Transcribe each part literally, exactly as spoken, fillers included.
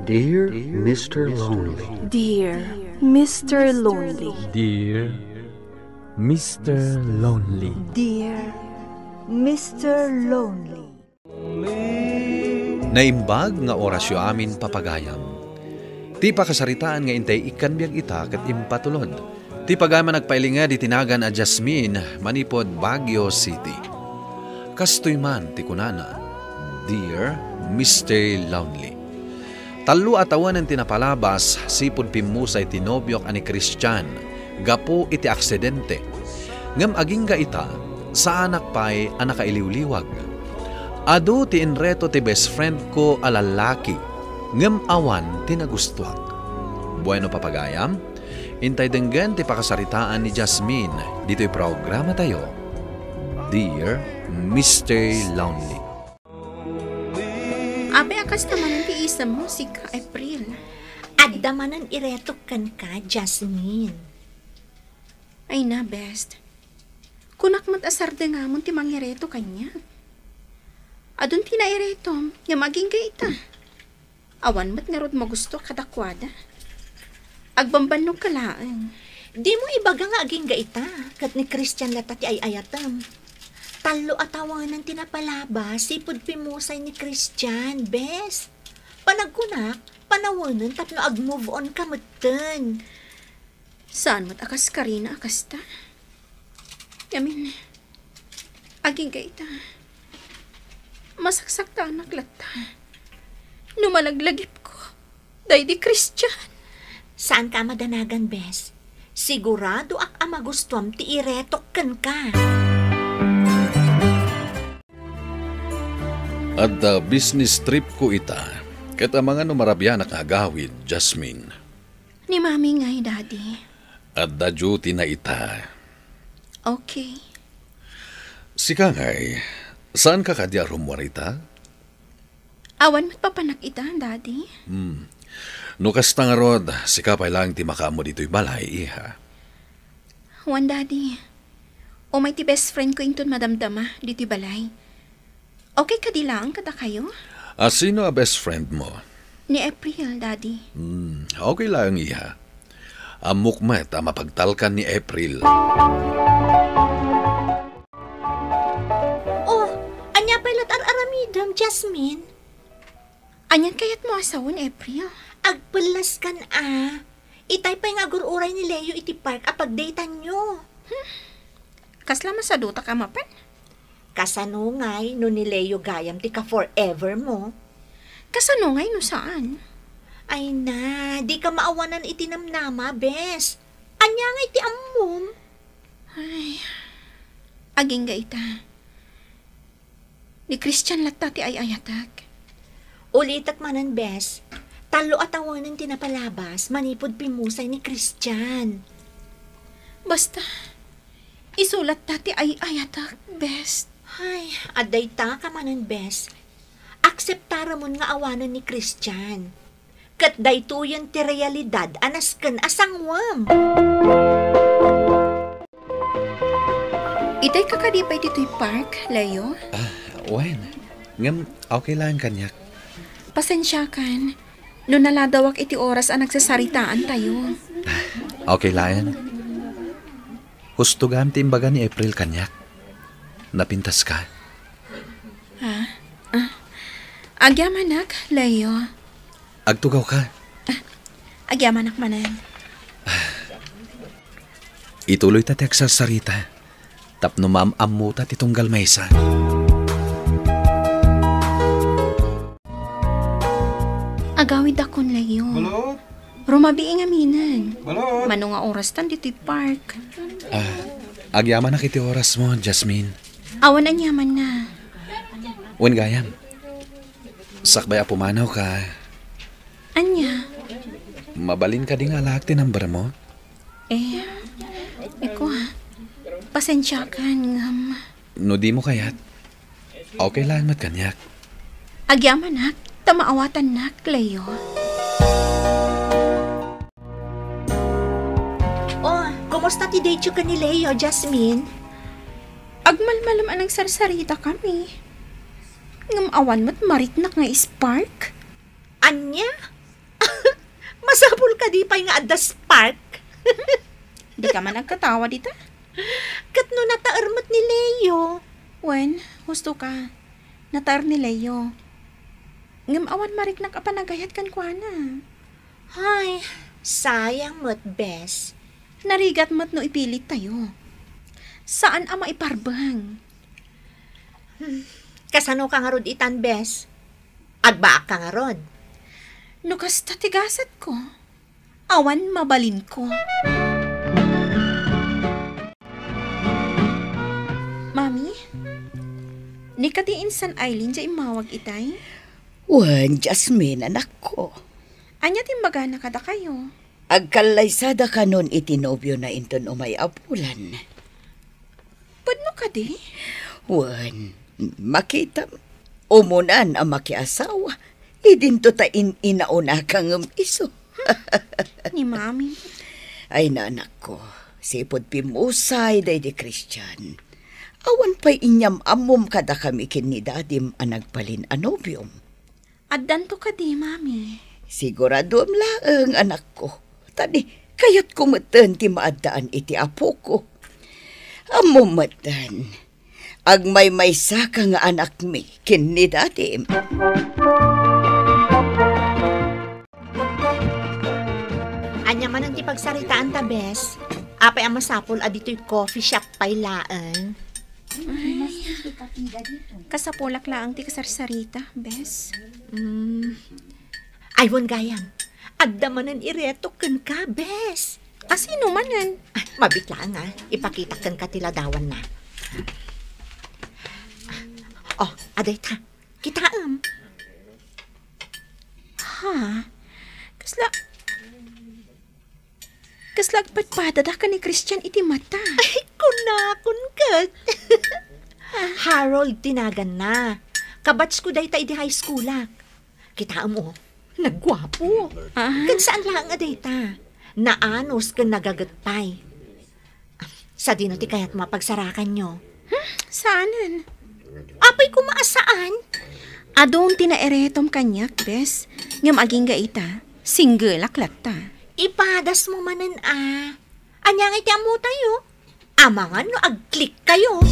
Dear Mister Lonely. Dear Mister Lonely. Dear Mister Lonely. Dear Mister Lonely. Naimbag nga orasyo amin, papagayam. Ti pakasaritaan nga intay ikkan biag ita ket impatulod. Ti pagayam a nagpailinged iti nagan a Jasmine manipud Baguio City. Kastoy man ti kunana, "Dear Mister Lonely, tallo a tawenen ti napalabas sipud pimmusay ti nobiok a ni Christian gapu iti aksidente. Ngem agingga ita, saanak pay a nakailiwliwag. Adu ti inreto ti best friend ko a lallaki, ngem awan ti nagustuak." Bueno, papagayam, intay denggen ti pakasaritaan ni Jasmine ditoy programatayo, Dear Mister Lonely. Apay a kasta manen ti isem mo, sika, April? Adda manen iretok kenka, Jasmine. Ay na, best. Kunak met a sardengamon ti mangireto kaniak. Adun ti nairetom, ngem agingga ita. Awan met ngarud magusto kadakuada. Agbambannog ka laeng. Dimo ibaga nga agingga ita, ket ni Christian latta ti ay-ayatem. Tallo a tawenen ti napalabas, sipud pimmusay ni Christian, bes. Panagkunak, panawenen tapno ag-move on ka metten. Saan met a kaskarina a kasta? Ngamin, agingga ita. Masaksaktanak latta no malaglagipko daydi Christian. Saanka a madanagan, bes. Siguradoak a magustuam ti iretok kenka. Adda business trip ko ita, ket amangan no marabianak nga agawid, Jasmine. Ni Mami ngay, Daddy. Adda duty na ita. Okay. Sika ngay, saanka kadi a rummuar ita? Awan met papanak ita, Daddy. Hmm. No kasta ngarud, sika pay laeng ti makaammo ditoy balay, iha. Wen, Daddy. Umay ti best friend ko inton madamdama ditoy balay. Okay kadi laeng kadakayo? A, sino a best friend mo? Ni April, Daddy. Hmm, okay laeng, iha. Ammok met a mapagtalkan ni April. Oh, ania pay la't ar-aramidem, Jasmine? Anian kayatmo a sawen, April? Agpellaskan a. Itay pay nga agur-uray ni Leo iti park a pagdateanyo. Hmm. Kasla masadutak a mapan? Kasano ngay no ni Leo gayam ti ka-forever mo? Kasano ngay no saan? Ay na, dika maawanan iti namnama, bes. Ania ngay ti ammom? Ay, agingga ita. Ni Christian latta ti ay-ayatek. Ulitek manen, bes. Tallo a tawenen ti napalabas manipud pimmusay ni Christian. Basta, isu latta ti ay-ayatek, bes. Ay, adda ita ka manen, bes. Akseptaramon nga awanen ni Christian. Ket daytoyen ti realidad a nasken a sangwem. Itay ka kadi pay ditoy park, Leo? Ah, wen. Ngem, okay laeng kaniak. Pasensiakan, no naladawak iti oras a nagsasaritaantayo. Ah, okay laeng. Husto gayam ti imbaga ni April kaniak. Napintaska. Ah, ah. Agyamanak, Leo. Agtugawka. Ah, agyamanak manen. Ituloyta ti agsarsarita tapno maam-ammota ti tunggal maysa. Agawidakon, Leo. Balot? Rumabii ngaminen. Balot? Mano nga orastan ditoy park? Ah, agyamanak iti orasmo, Jasmine. Awan aniamanna. Wen gayam. Sakbay a pumanawka. Ania? Mabalin kadi nga alaak ti numbermo? Eh, eko, pasensiakan, ngem. No dimo kayat, okay laeng met kaniak. Agyamanak, ta maawatannak, Leo. Oh, kumusta ti date-yo ken ni Leo, Jasmine? Agmalmalem a nagsarsaritakami. Ngem awan met mariknak nga spark. Ania? Sapul kadi pay nga adda spark. Dika man agkatawa dita? Ket no nataer met ni Leo? Wen, husto ka. Nataer ni Leo. Ngem awan mariknak a panagayat kenkuana. Ay, sayang met, bes. Narigat met no ipilit tayo. Saan a maiparbeng. Hmm. Kasano ka ngarud itan, bes? Agbaak ka ngarud? No kasta ti gasatko, awan mabalinko. Mami, ni kadi insan Eileen ti immawag itay? Wen, Jasmine, anakko. Ania ti imbagana kadakayo? Agkallaysada kanon iti nobiona inton umay a bulan. Pudno kadi? Wen, makitam, umunan a makiasawa, idinto ta in-inaunaka ngem isu. Ni Mami. Ay, nanakko, sipud pimmusay daydi Christian. Awan pay inyam-ammom kadakami ken ni Dadim a nagbalin a nobiom. Addanto kadi, Mami? Siguraduem laeng, anakko. Ta di, kayatko metten ti maaddaan iti apoko. Ammom metten, agmaymaysaka nga anakmi ken ni Dadim. Ania manen ti pagsaritaanta, bes? Apay a masapul a ditoy coffee shop pay laeng? Ay, kasapulak laeng ti kasarsarita, bes. Mm. Ay, wen gayam. Adda manen ireto kenka, bes. A, sino manen? Ay, mabit laeng, a. Ipakitak kenka ti ladawanna. Oh, adda ita. Kitaem. Ha? Kasla, kasla agpadpadada ken ni Christian iti mata. Ay, kunakon ket. Harold ti naganna. Kabatchko dayta idi high schoolak. Kitaem, o, nagguapo. Ah. Ken saan laeng a dayta. Naanus ken nagaget pay. Sadino ti kayatmo a pagsarakanyo? Hmm, saanen? Apay koma a saan? Adun ti nairetom kaniak, bes. Ngem agingga ita, singgelak latta. Ipadasmo manen, a. Ania ngay ti ammotayo? Amangan no ag-click kayo.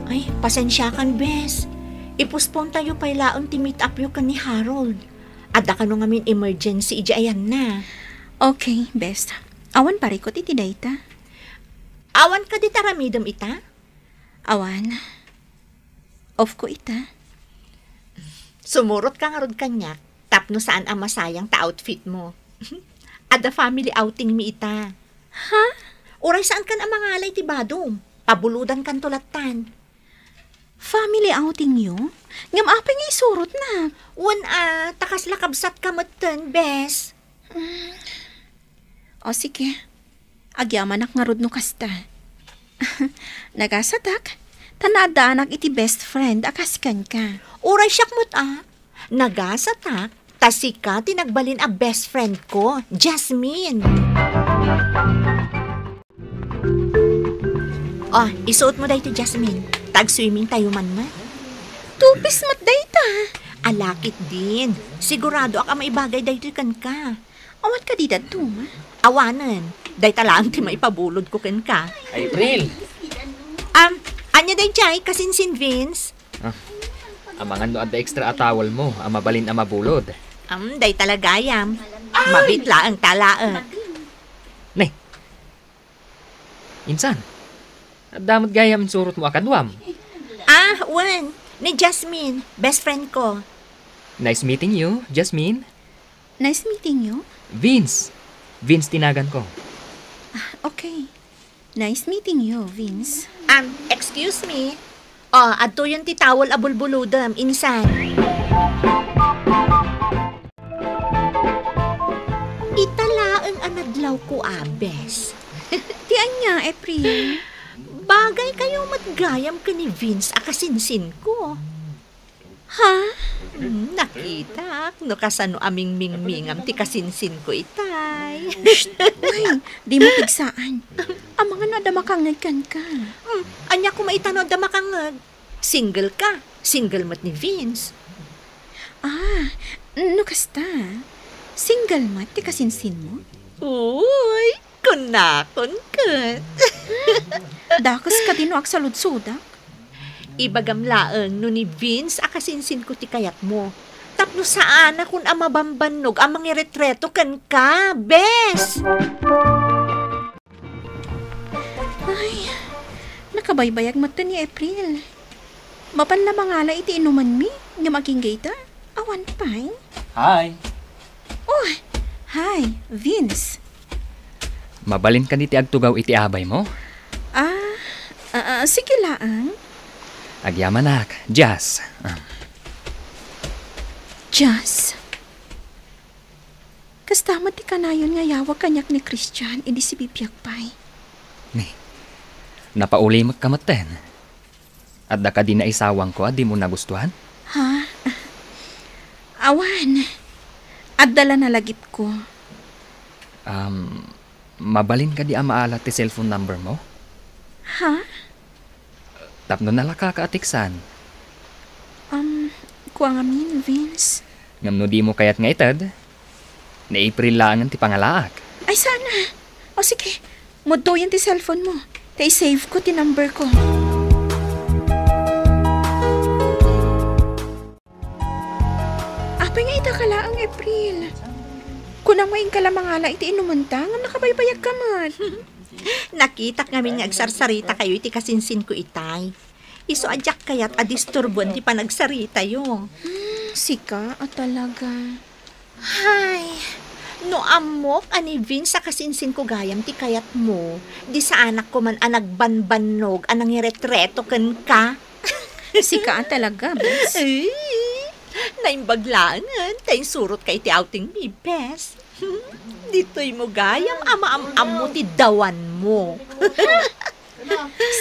Ay, pasensiakan, bes. I-postpone tayo pay laeng ti meet-up yo ken ni Harold. Adda kano ngamin emergency idiay ayanna. Okay, bes. Awan parikut iti dayta. Awan kadi ti aramidem ita? Awan. Off ko ita. Sumurot ka ngarud kaniak tapno saan a masayang ta outfit mo. Adda family outing mi ita. Ha? Uray saankan a mangala iti badom. Pabulodankanto lattan. Family outing yo? Ngem apay nga isurotnak? Wen a, ta kasla kabsatka metten, bes. Mm. O, sige. Agyamanak ngarud no kasta. Nagasatak, ta naaddaanak iti best friend a kas kenka. Uray siak met a. Nagasatak, ta sika ti nagbalin a best friend ko, Jasmine. O, isuot mo daytoy, Jasmine. Tag-swimming tayo man, ma. Two-piece met dayta. Ala ketdin. Siguradoak a maibagay daytoy kenka. Awan kadi dadduma? Awanen. Dayta laeng ti maipabulodko kenka. April! Um, ania daydiay, kasinsin Vince? Ah, amangan no adda extra a towel mo a mabalin a mabulod. Um, dayta la gayam. Mabit laeng ta laeng. Ne, insan, adda met gayam insurot mo a kaduam? Ah, wen. Ni Jasmine, best friend ko. Nice meeting you, Jasmine. Nice meeting you. Vince. Vince ti nagan ko. Ah, okay. Nice meeting you, Vince. Um, excuse me. O, adtoyen ti towel a bulbulodem, insan. Ita laeng a nadlawko a, bes. Ti ania, April? Bagay kayo met gayam ken ni Vince a kasinsinko. Ha? Hmm, nakitak no kasano a mingmingmingam ti kasinsinko itay. Shh! Uy, dimo pigsaan. Amangan no adda makangngeg kenka. Hmm, ania koma ita no adda makangngeg? Single ka, single met ni Vince. Ah, no kasta, single met ti kasinsinmo? Uy, kunakon ket. Dakes kadi no agsaludsodak? Ibagam laeng no ni Vince a kasinsinko ti kayatmo. Tapno saanakon a mabambannog a mangiretreto kenka, bes! Ay, nakabaybayag met ni April. Mapan la mangala iti inumanmi, ngem agingga ita, awan pay. Hi. Oh, hi, Vince. Mabalin kadi ti agtugaw iti abaymo? Ah, ah, ah, sige laeng. Agyamanak, Jazz. Ah. Jazz? Kasta met ti kanayon nga ayawag kaniak ni Christian idi sibibiag pay. Ni, napaulimekka metten. Adda kadi naisawangko a dimo nagustuhan? Ha? Awan. Adda la nalagipko. Um, mabalin kadi a maala ti cellphone number mo? Ha? Tapno nalakaka a teksan. Um, kua ngamin, Vince. Ngem no dimo kayat nga ited, ni April laengen ti pangalaak. Ay, sana. O sige, muddoyen ti cellphone mo. Ta i-save ko ti number ko. Apay nga ita ka laeng, April? Kunam nga inka la mangala iti inumenta, ngem nakabaybayagka met. Nakitak ngamin nga agsarsarita kayo iti kasinsinko itay. Isu a diak kayat a disturboen ti panagsaritayo. Hmm, sika a talaga. Hay, no ammok a ni Vince a kasinsinko gayam ti kayatmo, di saanak koman a nagbanbannog a nangiretreto kenka. Sika a talaga, bes. Ay, naimbag laengen ta insurotka iti outing mi, bes. Ditoy mo gayam a maam-ammo ti dawanmo.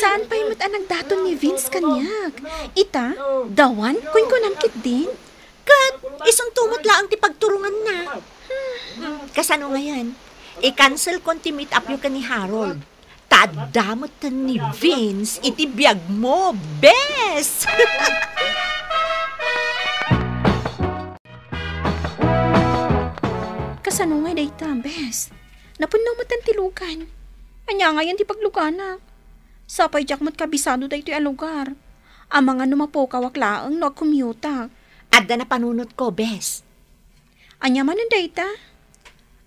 Saan pay met a nagdaton ni Vince kaniak? Ita, dawan, kunkunam ketdin? Ket isunto met laeng ti pagturonganna. Hmm, kasano ngayen? I-cancel kon ti meet up yo ken ni Harold. Ta adda metten ni Vince iti biagmo, bes! Kasano ngay dayta, bes? Napunno metten ti lugan. Ania ngayen ti pagluganak? Sapay diak met kabisado daytoy a lugar. Amangan no mapukawak laeng no agkumyutak. Adda napanunotko, bes. Ania manen dayta?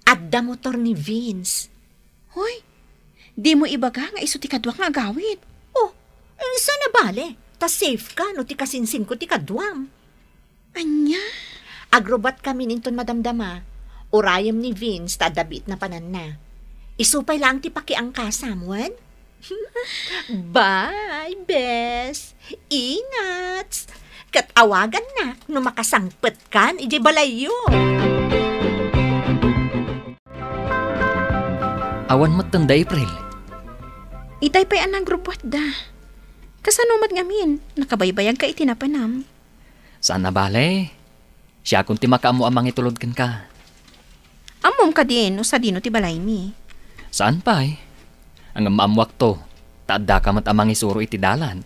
Adda motor ni Vince. Hoy, dimo ibaga nga isu ti kaduak nga agawid. Oh, saan a bale? Ta safe ka no ti kasinsinko ti kaduam. Ania? Agrubbuat kamin inton madamdama. Urayem ni Vince ta adda biit napananna. Isu pay laeng ti pakiangkasam, wen? Bye, bes. Ingat. Ket awagannak no makasangpetkan idiay balayyo. Awan metten da April. Itay pay a nagrubbuatda. Kasano met ngamin? Nakabaybayagka iti napanam. Saan a bale. Siakon ti makaammo a mangitulod kenka. Ammom kadi no sadino ti balaymi? Saan pay. Ngem maammoakto, ta addaka met a mangisuro iti dalan.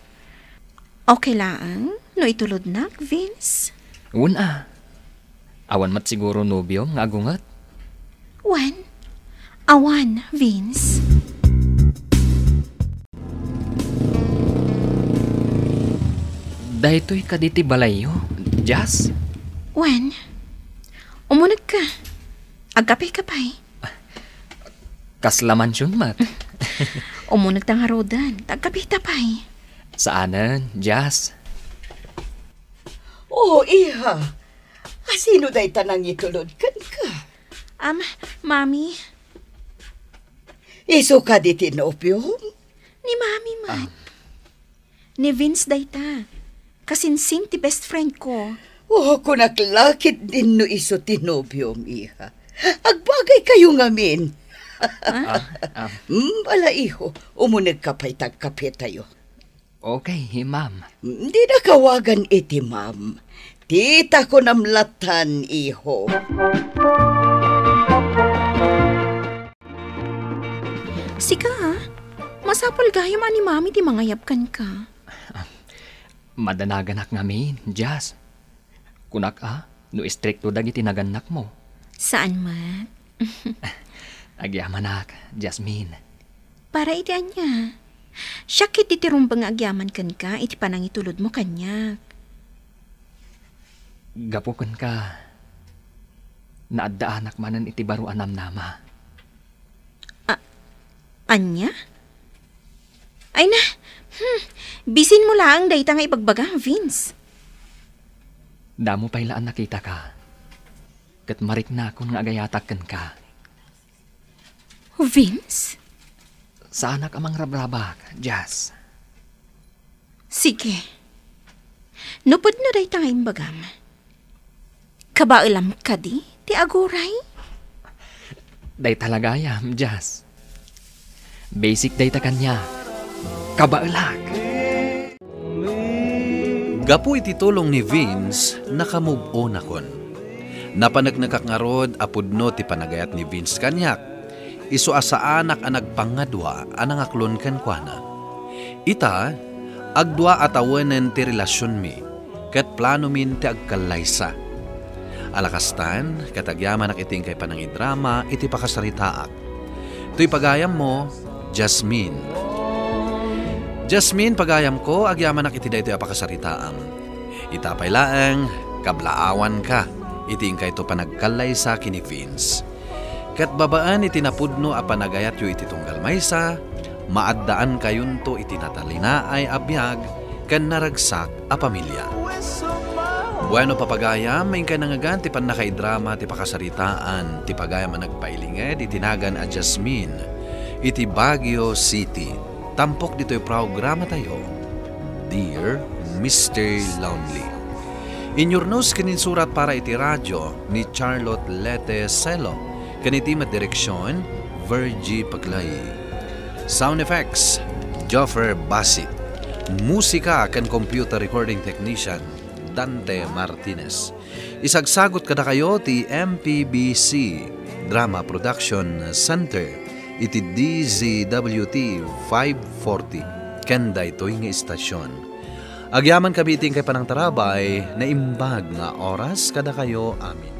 Okay laeng no itulodnak, Vince? Wen a. Awan met siguro nobiom nga agunget? Wen, awan, Vince. Daytoy kadi ti balayyo, Jazz? Wen, umunegka. Agkapeka pay. Kasla mansion met. Umunegta ngaruden, ta agkapeta pay. Saanen, Jazz. Oh, iha. Asino dayta nangitulod kenka? Am, Mami. Isu kadi ti nobiom? Ni Mami man. Ah. Ni Vince dayta. Kasinsin ti best friend ko. Oh, kunak la ketdin no isu ti nobiom, iha. Agbagaykayo ngamin. Ah? Ah, ah. Hmm, ala, iho, umunegka pay ta agkapetayo. Okay, ma'am. Dinaka awagan iti ma'am. Tita ko namlatan, iho. Sika, a? Masapul gayam a ni Mami ti mangayab kenka. Madanaganak ngamin, Jazz. Kunak a, No istrikto dagiti nagannakmo. Saan met? Agyamanak, Jasmine. Para iti ania? Siak ketdi ti rumbeng nga agyaman kenka iti panangitulodmo kaniak. Gapu kenka, naaddaanak manen iti baro a namnama. A-, ania? Ay na, hmm, bisinmo laeng dayta nga ibagbaga, Vince. Damo pay la a nakitaka, ket mariknakon nga agayatak kenka. Vince? Saanak a mangrabrabak, Jazz. Sige. No pudno dayta nga imbagam, kabaelam kadi ti aguray? Dayta la gayam, Jazz. Basic dayta kaniak. Kabaelak. Gapu iti tulong ni Vince, nakamove-on akon. Napaneknekak ngarud a pudno ti panagayat ni Vince kaniak, isu a saanak a nagpangadua a nangaklon kenkuana. Ita, agdua a tawenen ti relasionmi, ket planomin ti agkallaysa. Ala kastan, ket agyamanak iti inkay panangidrama iti pakasaritaak. Toy pagayammo, Jasmine. Jasmine, pagayamko, agyamanak iti daytoy a pakasaritaam. Ita pay laeng, kablaawanka iti inkayto panagkallaysa ken ni Vince. Ket babaen iti napudno a panagayatyo iti tunggal maysa, maaddaankayonto iti natalinaay a biag ken naragsak a pamilia. Bueno, papagayam, inkay nangngegan ti pannakaidrama ti pakasaritaan ti pagayam a nagpailinged iti nagan a Jasmine iti Baguio City. Tampok ditoy programatayo, Dear Mister Lonely. Inyurnos ken insurat para iti radio ni Charlotte Lete Celo, ken iti met direksion, Virgie Paclay. Sound effects, Joffer Basit. Musika ken computer recording technician, Dante Martinez. Isagsagut kadakayo ti M P B C Drama Production Center iti D Z W T five forty ken daytoy nga istasyon. Agyamankami iti inkay panangtarabay, naimbag nga oras kadakayo amin.